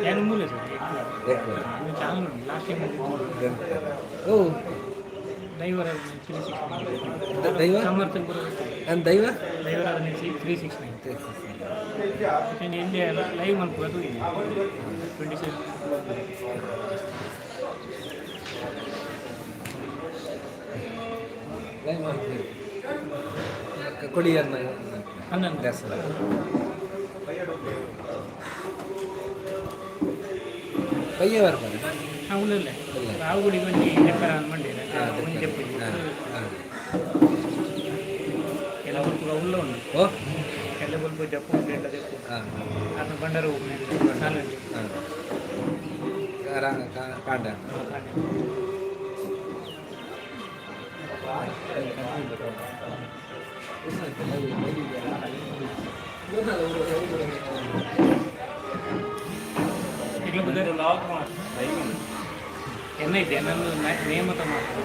ಏನು ಮೂಲೆ sir? Channel last time. ಓ. ದೈವರ 369. ದೈವ? ಸಮರ್ಥ. ನಾನು ದೈವ. ದೈವರ 369. ಎಲ್ಲಿ ಲೈವ್ ಮಲ್ಪೋದು? 27. ಲೈವ್ ಮಾಡ್ತೀವಿ ಕೊಡಿಯನ್ನ. 11. ದರ್ಶನ. ಪಯ್ಯ ಬರ್ತಾರೆ. ಹಾಂ, ಉಲ್ಲ. ರಾವುಗುಡಿಗೆ ಒಂಜಿ ಲೆಕ್ಕರ ಮಂಡಿರ ಒಂಜಿ ದೆಪ್ಪುಜಿ. ಎಲ್ಲ ಬೊಲ್ಪ ಉಲ್ಲ ಉಂಡು. ಓ. ಎಲ್ಲ ಬೊಲ್ಪ ಜಪ್ಪು ಉಂಟು, ಎಲ್ಲ ದೆಪ್ಪು. ಅದನ್ನ ಬಂಡಾರ ಹೋಗಿ ನಾಲ್ಕು. ಕಾಂಡ. ಎನ್ನ ಇದ್ದೆ ನನ್ನ ನೇಮತ ಮಾತ್ರ,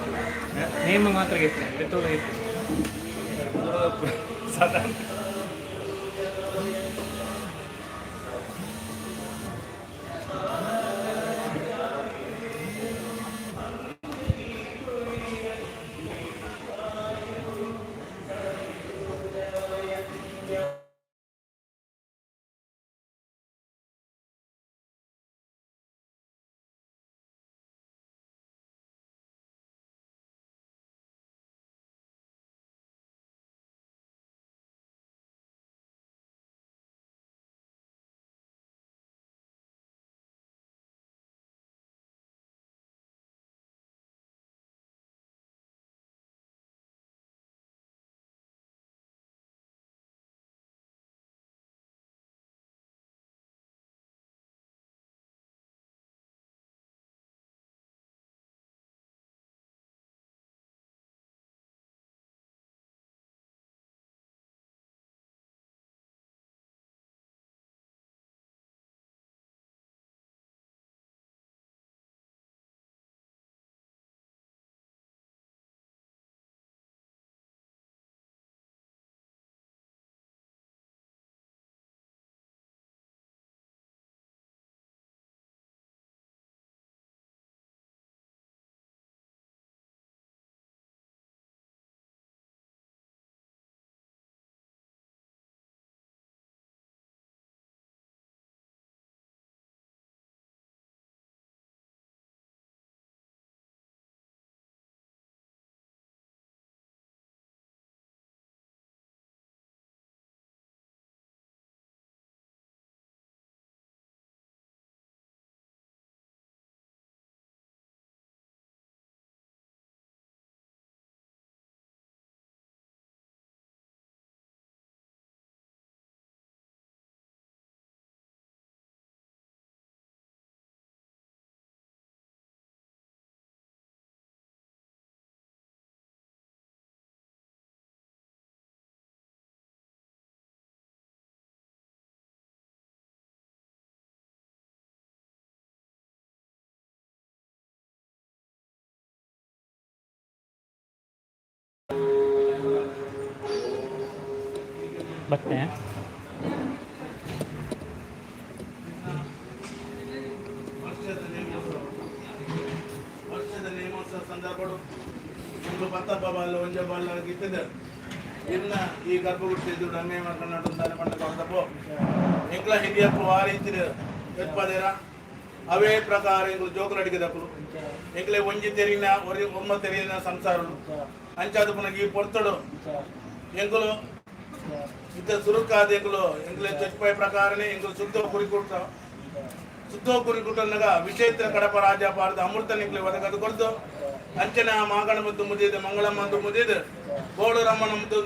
ನೇಮ ಮಾತ್ರ ಗೆತ್ತೆ ಬೆತ್ತೋದ ಗೆತ್ತೆ. ಸಾಧಾರಣ. ಬತ್ತೆ. ವರ್ಷದ ನೇಮೋತ್ಸವ ಸಂದರ್ಭಡು ಒಂದು ಪತ್ತಪ್ಪ ಬಾಲ ಒಂಜ ಬಾಲ ಇತ್ತದೆ. ಇನ್ನ ಈ ಗರ್ಭಗುಟ್ಟಿ ರಂಗಯ್ಯ ಕರ್ನಾಟಕ ದಾನೆ ಪಂಡ ಕೊರದಪ್ಪೋ ಎಂಕ್ಲ ಹಿರಿಯಪ್ಪು ಆ ರೀತಿ ಎತ್ಪದೇರ. ಅವೇ ಪ್ರಕಾರ ಎಂಕ್ಲು ಜೋಕುಲು ಅಡಿಗೆದಕ್ಕಲು ಎಂಕ್ಲೆ ಒಂಜಿ ತೆರಿನ ಒರಿ ಒಮ್ಮ ತೆರಿನ ಸಂಸಾರಲು ಅಂಚಾದ ಪುನಗ ಈ ಪೊರ್ತಡು ಎಂಕುಲು ಇದ್ದ ಸುರುಕಾದ ಎಂಕುಲು ಎಂಕ್ಲೆ ಚಚ್ಪಾಯಿ ಪ್ರಕಾರನೇ ಎಂಕುಲು ಶುದ್ಧ ಕುರಿ ಕೊಡ್ತ. ಸುತ್ತೋ ಕುರಿಕುಟನ್ನಗ ವಿಷೇತ್ರ ಕಡಪ ರಾಜ ಪಾರದ ಅಮೃತ ನಿಕ್ಲೆ ಒದಗದು ಕೊರ್ದು. ಅಂಚನ ಮಾಗಣ ಮುದ್ದು ಮುದಿದ, ಮಂಗಳಮ್ಮ ಮುದಿದ, ಬೋಡರಮ್ಮನ ಮುದ್ದು.